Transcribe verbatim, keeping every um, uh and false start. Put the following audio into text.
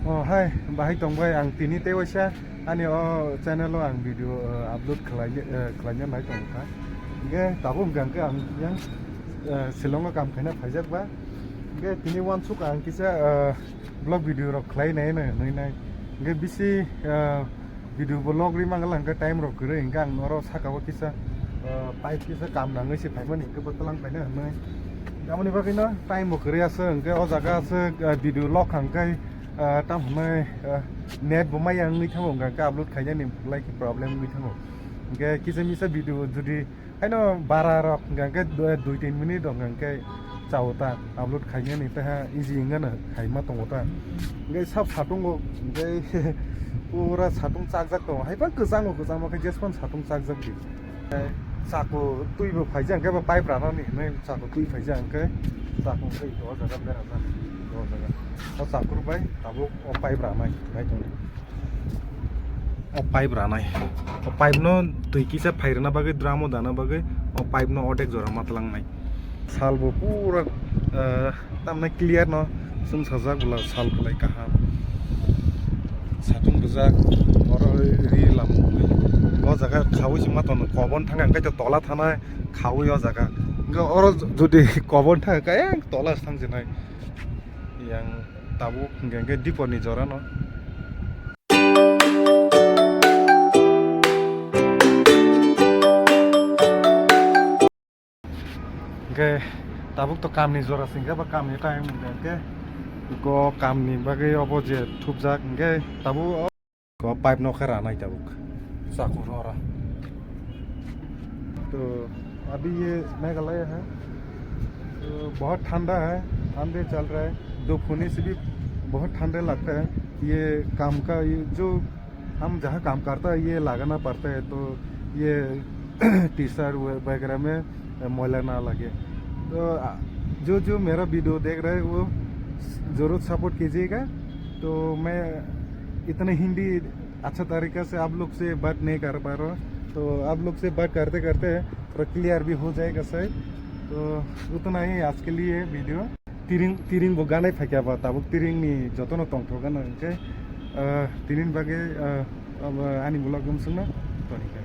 Oh, hai, bahai tong bai, ang tini tei waisa ani o channel o ang video, eh, upload khlai, eh, khlaina nai tong kha. Hingke tabuk hingka hingke ang yang, eh, Shillong o kam khaina phaijak ba. Hingke tini wansuk ang kisa, eh, vlog video rok khlai nai nai nai nai. Hingke bisi, eh, video bo log ri mangala hingke time rok kwrwi hingke ang oro saka o kisa, eh, pipe kisa kam nangwi se phaimani hingke bo twlang phaina hwnwi. Tamoni bagwi no time bo kwrwi aswk hingke o jaga aswk, eh, video log hangkai, eh, tam hwnwi, eh, net bo maya wngwi thango hingke upload khainani belai khe problem wngwi thango. Hingke kisa misa video jodi Haino bara rok hingka khe dui, dui tin minute rok hingka khe chao ta upload khainani taiha easy hingano khaima tongo ta. Hingke sab satungo hingke pura satung chakjak tongo. Haiphang kwchango, kwchangma khe jesphang satung chakjak di. Chakung twi bo phaijak hingke bo pipe ranani hinwi chakung twi phaijak hingke chakung twi o jaga berajak o jaga. O chakung bai tabuk o pipe ranai nai tongo. O pipe ranai. O pipe no twi kisa phairwna bagwi, drum o dana bagwi o pipe no odek jora matlangnai. Sal bo pura, eh, tamni clear no chwngsajak bwla sal belai kaham. Satung rijak, oro ri lam o jaga khaui se ma tono kobon thangkha, hwnkhe to tola thanai khaui o jaga. Hwnkhe oro jodi kobon thangkha, eh, tola se thangsinai. Yang tabuk hwnkhe dipor ni jora no. Hingke tabuk to kamni jora se hingke ba kamni time hingke hingke go kamni bagwi obo je thupjak hingke tabuk o pipe no khe ranai tabuk chakung oro. तो अभी ये मेघालय है, तो बहुत ठंडा है, ठंडे चल रहा है। धूप होने से भी बहुत ठंडे लगता है। ये काम का, ये जो हम जहाँ काम करता है, ये लगाना पड़ता है, तो ये टी शर्ट वगैरह में मैला ना लगे। तो, आ, जो जो मेरा वीडियो देख रहे हैं, वो ज़रूर सपोर्ट कीजिएगा। तो मैं इतने हिंदी अच्छा तरीका से आप लोग से बात नहीं कर पा रहा हूँ, तो आप लोग से बात करते करते थोड़ा क्लियर भी हो जाएगा शायद। तो उतना ही आज के लिए video. Tiring, tiring bo ganai phaikha ba, tabuk tiring ni jotono tongthok gana hwnkhe, ah, tini ni bagwi, ah, abo ani vlog wng swngna toni khe.